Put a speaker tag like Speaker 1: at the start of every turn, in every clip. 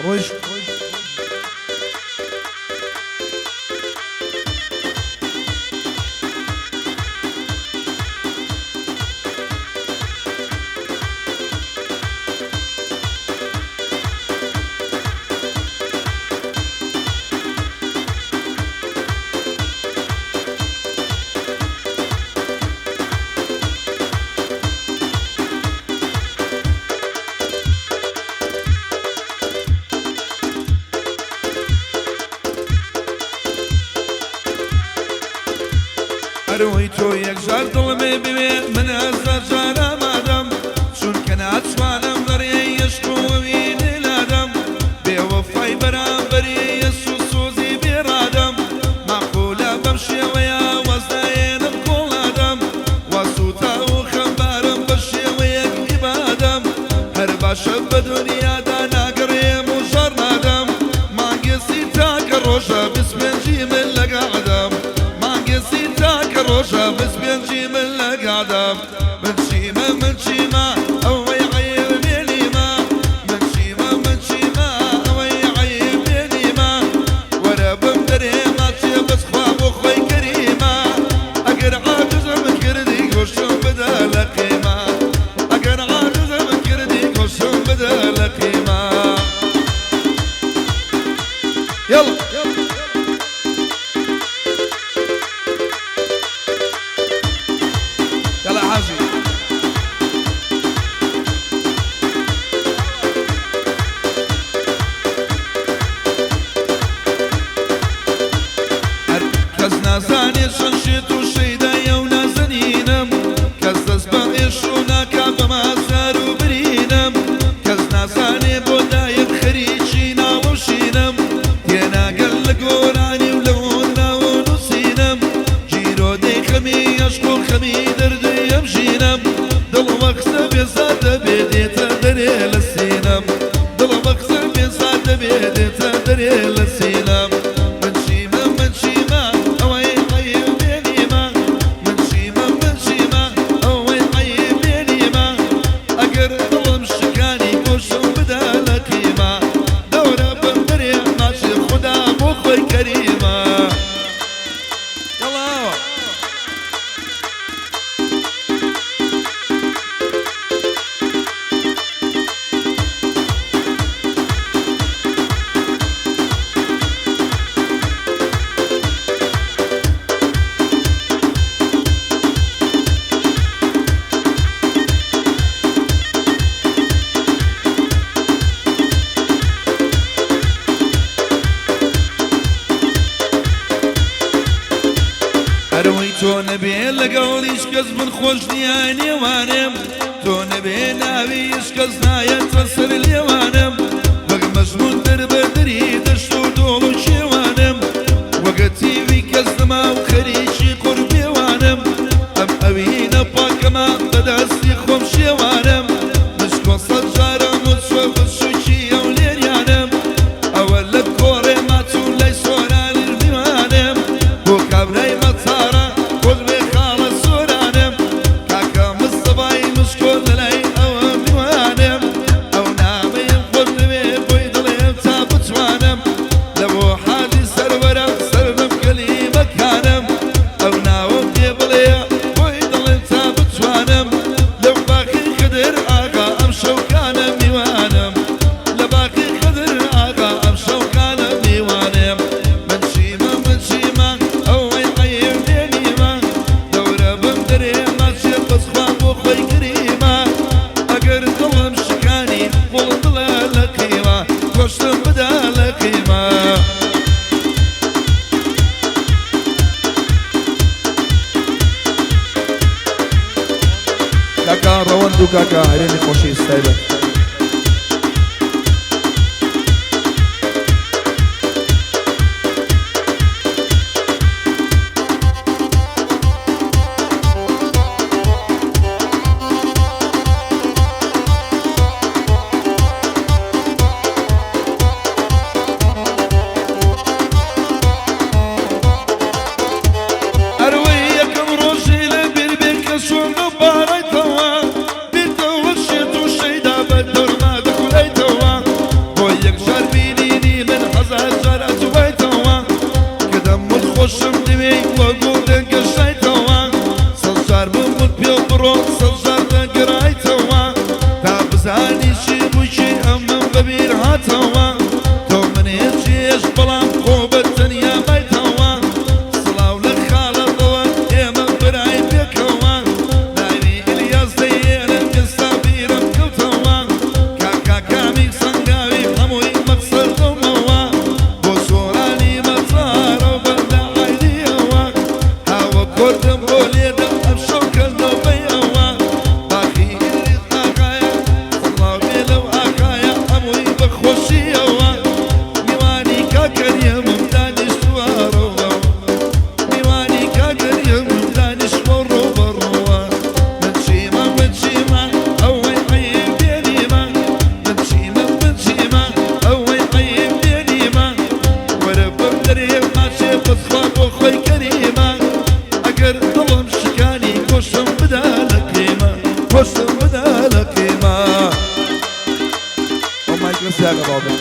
Speaker 1: ڕۆیشت.
Speaker 2: ئەرەوەی تۆ یەکجار دڵمێ بوێ من هەزار جار ئامادەم، چونکە ناتوانم لە ڕێی عشق و ئەوینێ لادەم، بێوەفای بەرامبەری یەس و سۆزی بێڕادەم، مەعقولە بەم شێوەیە واز ناهێنم کۆڵ نادەم، وا سووتاو و خەمبارم بە شێوەیەک ئیبادەم، هەر باشە بە دونیادا ناگەڕێم و ژار نادەم، مانگێ سی تاکە ڕۆژە 25ی من لەگەڵدەم، مانگێ سی تاکە ڕۆژە 25ی من لەگەڵدەم. من چیمە من چیمە ئەوەی عەیب بێنیمە، من چیمە من چیمە ئەوەی عەیب بێنیمە، وەرە بم دەرێ ماچێ بەس خوا بۆ خۆی کەریمە، ئەگەر عاجزم کردی گۆشتم بدە لە قیمە، ئەگەر عاجزم کردی گۆشتم بدە لە قیمە.
Speaker 1: يلا يلا حاجي.
Speaker 2: کەس نازانێ چەند شێت و شەیدایە و نازەنینم، کەس دەست بە ئێش و ناکا بە مازار و برینم، کەس نازانێ بۆ دایم خەریکی ناڵۆشینم، تێناگەل لە گۆرانی و لە هۆنراوە و نووسینم، گیرۆدەی خەمی عەشق و خەمی دەردی ئەم ژینم، دڵ وەخسە بێزار دەبێ دێتە دەرێ لە سینەم، دڵ وەخسە بێزار دەبێ دێتە دەرێ لە سینەم. من چیمە من چیمە ئەوەی عەیب بێنیمە، من چیمە من چیمە ئەوەی عەیب بێنیمە، ئەگەر دڵم شکانی گۆشم بدە لە قیمە، دەورە بم دەرێ ماچێ خودا بۆ خۆی کەریمە.
Speaker 1: يلا
Speaker 2: ئەرەوەی تۆ نەبێ لەگەڵ هیچ کەس من خۆش نییە نێوانم، تۆ نەبێ ناوی هیچ کەس نایەتە سەر لێوانم، وەک مەجنون دەربەدەری دەشت و دۆڵ و شێوانم، وەگە تیوی کەس نەما و خەریکی قوربێوانم، ئەم ئەوینە پاکەمە بەدەستی خۆم شێوانم، مشکۆ سەد جارم و چۆ بچووکی ئەو لێریانم، ئەوە لە کۆڕێ ماچوو لای سۆرانی میوانم، بۆ کابرای مەچارە خۆش بێ خاڵە سۆرانم، کاکە مستەفای مشکۆ لەلای ئەوە میوانم، ئەو نامەیم خۆش دەوێ بۆی دڵێم تا بچوانم، لە بۆ حاجی سەروەرە سەرم کەلیمەکانم، ئەو ناوم پێ بڵێ بۆی دڵێم تا بچوانم، لەو باخی خدر ئاغا ئەم شەوکانە میوانم، لە باخی خدر ئاغا ئەم شەوکانە میوانم. من چیمە من چیمە ئەوەی عەیب بێنیمە، دەورە بم دەرێ ماچێ بەس خوا بۆ خۆی کەریمە، ئەگەر دڵم شکانی قوڵ دڵە لە قیمە، گۆشتم بدە لە قیمە.
Speaker 1: کاکا ڕەوەند و کاکا هەرێمی خۆشەویست تایبەت.
Speaker 2: ئەروەی یەکەم ڕۆژی لە بیر بێ کە چۆن بپارێتەوە، بیرتەوە شێت و شەیدا دێتەوە تۆ منێ جێش بەڵام خۆ بە تەنیا مایتەوە سڵاو لە خاڵەتەوە ئێمە برای پێکەوە ناوی ئیلیاس دەیێنن ئێستا بیرم کەوتەوە کاکاکامی سەنگاوی هەمووی مەقسەدەمەوە بۆ سۆرانی مەزارەوە بەندە عەیدیەوە هاوە کوردم بۆ لێدەم ئەمشەو کەندەوەیەوە باخی ئیدریس ئاغایە سڵاو بێ لەو ئاغایە هەمووی بە خۆشیەوە میوانی کاکەریەمم دانیشتووە ڕۆوە میوانی کاکەریەمم دانیشتووە ڕۆبەڕۆوە من چیمە من چیمە ئەوەی عەیب لێنیمە من چیمە من چیمە ئەوەی عەیب لێنیمە وەرە بم دەرێ ماچێ بەخوا بۆ خۆی کەریمە ئەگەر دڵم شکانی گۆشتم بدا لە قیمە گۆشتم بدا لە قیمە.
Speaker 1: ئەو مایکە سیاقە باوکە.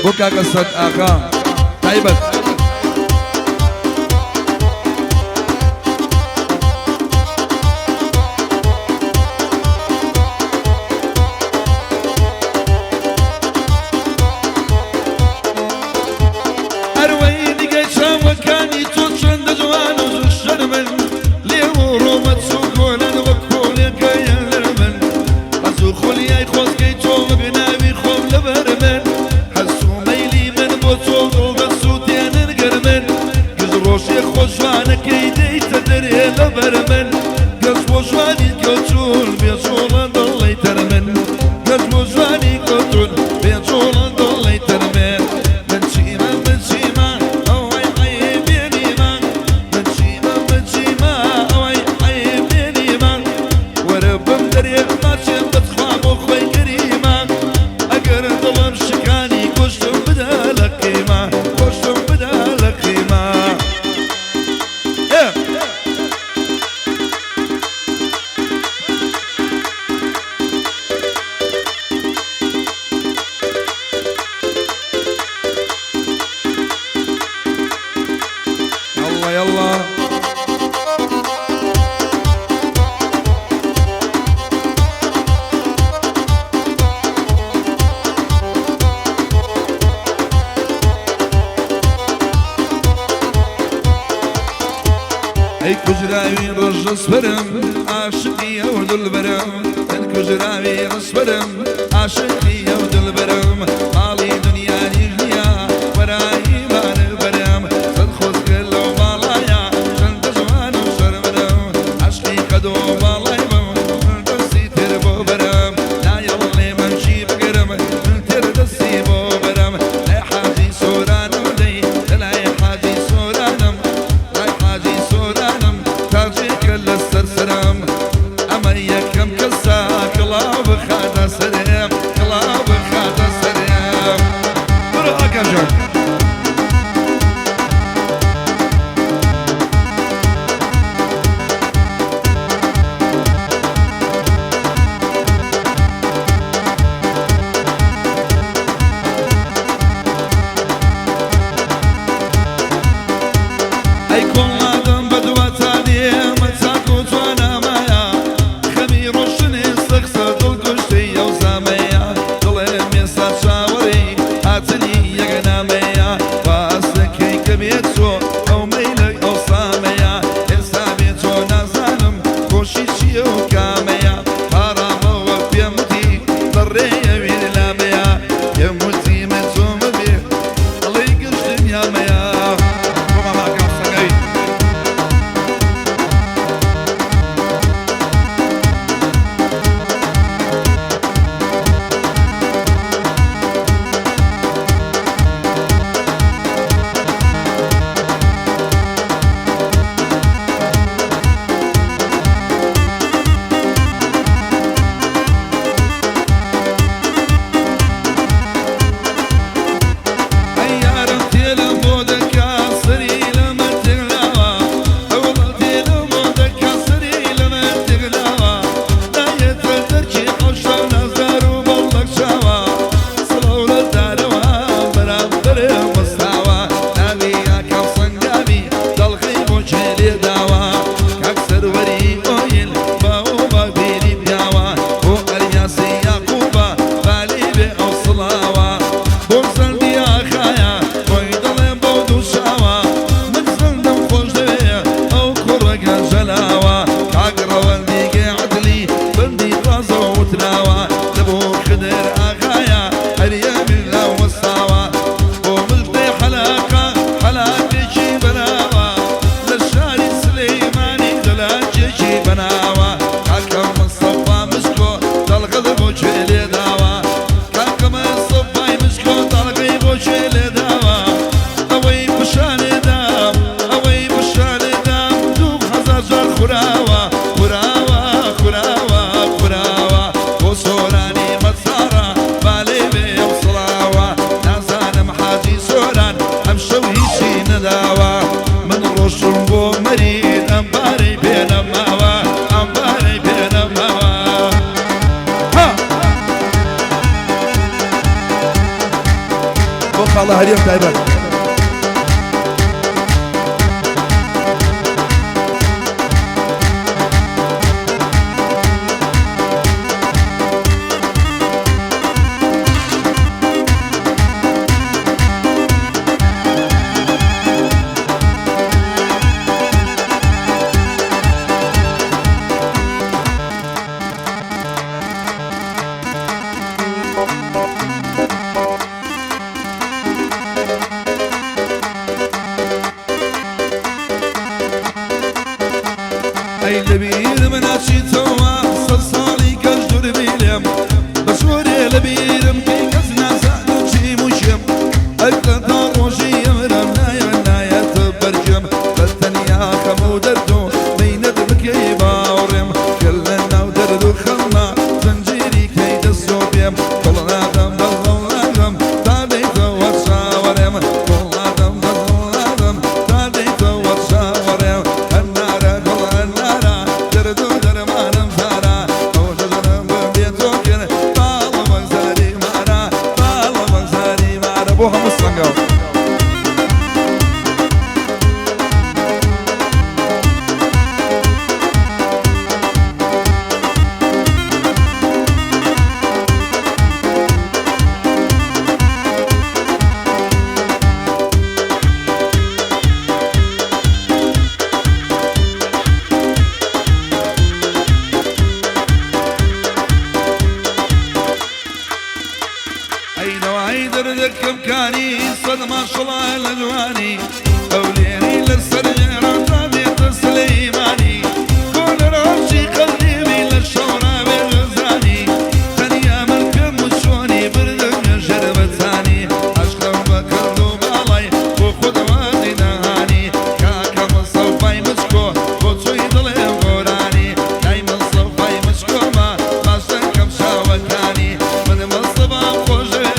Speaker 1: بۆ کاکە سەد ئاغا تایبەت.
Speaker 2: ئەروەی نیگەی چاوەکانی تۆ چەندە جوان و شەرمن لێو و ڕۆمەت چوو گۆلان وەک کۆلێکەیان لەرمن حەز و خولیای خۆزگەی تۆ وەک ناوی خۆم لەبەر من حەز و مەیلی من بۆ تۆ دڵ دەسووتێنن گەرمن گشت ڕۆژێ خۆشوانەکەی دەیتە دەرێ لەبەر من گەشت بۆ جوانی کەوتون بێجوڵە دڵی تەرمن گەشت بۆ جوانی کەوتون بێجوڵە دڵی تەرمن من چیمە من چیمە ئەوەی عەیب لێنیمە من چیمە من چیمە ئەوەی عەیب لێنیمە وەرە بم دەرێ ماچێ بەتخوا بۆ خۆی کەریمە ئەگەر دڵم شکانی گۆشتم بدە لە قیمە گۆشتم بدە لە قیمە. ئێ
Speaker 1: يلا يلا
Speaker 2: ئەی کوژراوی ڕۆژ ڕەسبەرم عاشقی ئەو دڵبەرم من کوژراوی ڕەسبەرم عاشقی ئەو دڵبەرم ماڵی دنیانیش نییە وەرایی مانەبەرم چەند خۆزگە لەو ماڵایە چەندە جوانم شەرمنم عەشقی قەدۆ باڵای بم من دەستی تێر بۆ بەرم نایەڵێ من چی بگرم من تێر دەستی بۆ بەرم لای حاجی سۆرانم دەی لەلای حاجی سۆرانم لای حاجی سۆرانم تاجێکە لەسەر سەرم ئەمە یەکەم کەسە کڵاو بخاتە سەرێم کڵاو بخاتە سەرێم. داوە من ڕۆشم بۆ مەرید ئەم پارەی پێ نەماوە ئەم پارەی پێ نەماوە
Speaker 1: بۆ خاڵە هەرێم تایبەت.
Speaker 2: ئەی لەبیرم ناچیتەوە سەد ساڵی کەش دووربی لێم بە شۆرێ لەبیرم کەی کەس نازانم چیم و شێم ئەگە تا ڕۆژی ئەمرم نایە نایەتە بەرگێم بە تەنیا خەم و دەرد و مەینەت بکەی باوەڕێم کە لە ناو دەرد و خەمە زەنجیری کەی دەست و پێم دڵ نادەم بەدڵ نادەم تا دێیتەوە چاوەڕێم دڵ نادەم بەدڵ نادەم تا دێیتەوە چاوەڕێم هەنارە گوڵ هەنارە دەرد و دەرمانم زارا ئەو ژەژەرم بێ تۆ کرد باڵە وەک زاری مارا باڵە وەک زاری مارا
Speaker 1: بۆ هەموو سەنگاو.
Speaker 2: ئەی دەوای دەردەکەم کانی سەد ماشەڵا لە جوانی ئەولێری لەسەر ژێران دێتە سلەیمانی کۆنە ڕۆژی قەلبی لە شەورا بێ غەزانی تەنیا من پێم و چۆنی بردم ژەربەتانی عەشقم بە کرد و باڵای بۆ خۆت وازی نەهانی کاکە مستەفای مچکۆ بۆ چۆی دڵێم گۆرانی دای مستەفای مچکۆمە باش دەکەم چاوەکانی من مستەفام خۆشەوێ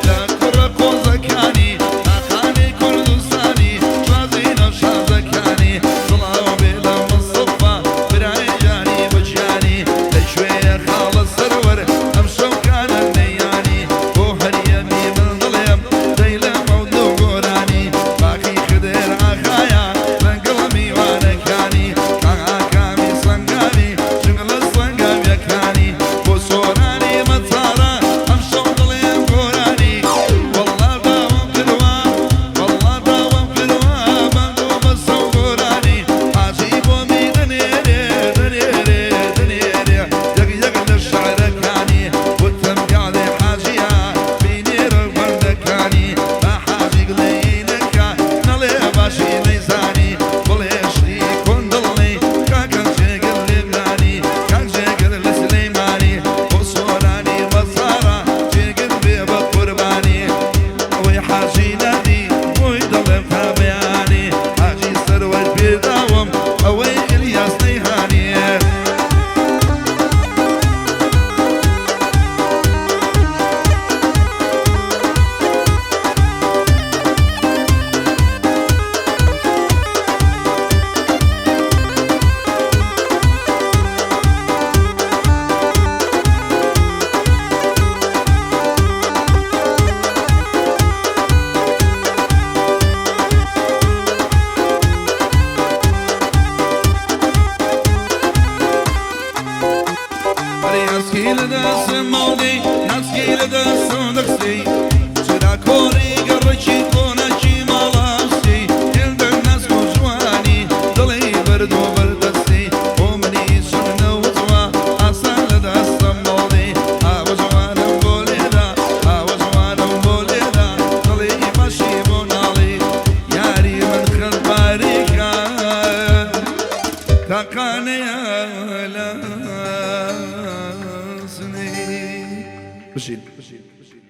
Speaker 2: لە کوڕە قۆزەکانی ئاخانی کوردستانی شازی نەشازەکانی سڵاو بێ لە مستەفا برای جانی بەگیانی لەکوێیە خاڵە سەروەر ئەمشەو کانە نەیانی بۆ هەریەمی من دڵێم دەی لە مەودە و گۆرانی باقی خدر ئاخایە لەگەڵ میوانەکانی ئاکامی سەنگاوی جنگلە سەنگاویەکانی بۆ سۆرانی مەتارە ئەمشەو دڵێم گۆرانی وەڵڵا داوام کردووە وەڵڵا داوام کردووە بەندوو بەسە و گۆرانی حاجی بۆ می دەنێرێ دەنێرێ دەنێرێ یەک یەک لە شعرەکانی وتم گاڵێ حاجیە بینێرە بەندەکانی با حاجی گلەیی نەکا نەڵێ باشی نەیزانی بڵێ شتی کۆن دڵنی کاکە جێگر لێبنانی کاک جێگر لە سلەیمانی بۆ سۆرانی مەزارە جێگر بێ بە قوربانی ئەوەی حاجی نادی بۆی دەڵێم تا بەیانی حاجی سەروەر پێداوم ئەوەی ئیلیاس نەیهانی. ئەرێ ناسکی لە دەستم ماڵی ناسکی لە دەستم دەخسی چرا کۆڕی گەڕەکی کۆنەکی ماڵاسی هێندە ناسک و جوانی دڵی بەرد و بەردەستی بۆ منی چم نەوتوە ئاسان لە دەستم ماڵی ئاوە جوانم بۆ لێدا ئاوە جوانم بۆ لێدا دڵی باشی بۆ ناڵی یاری من خەلباریکە تاقانەیە لە سنەی.
Speaker 1: بژین.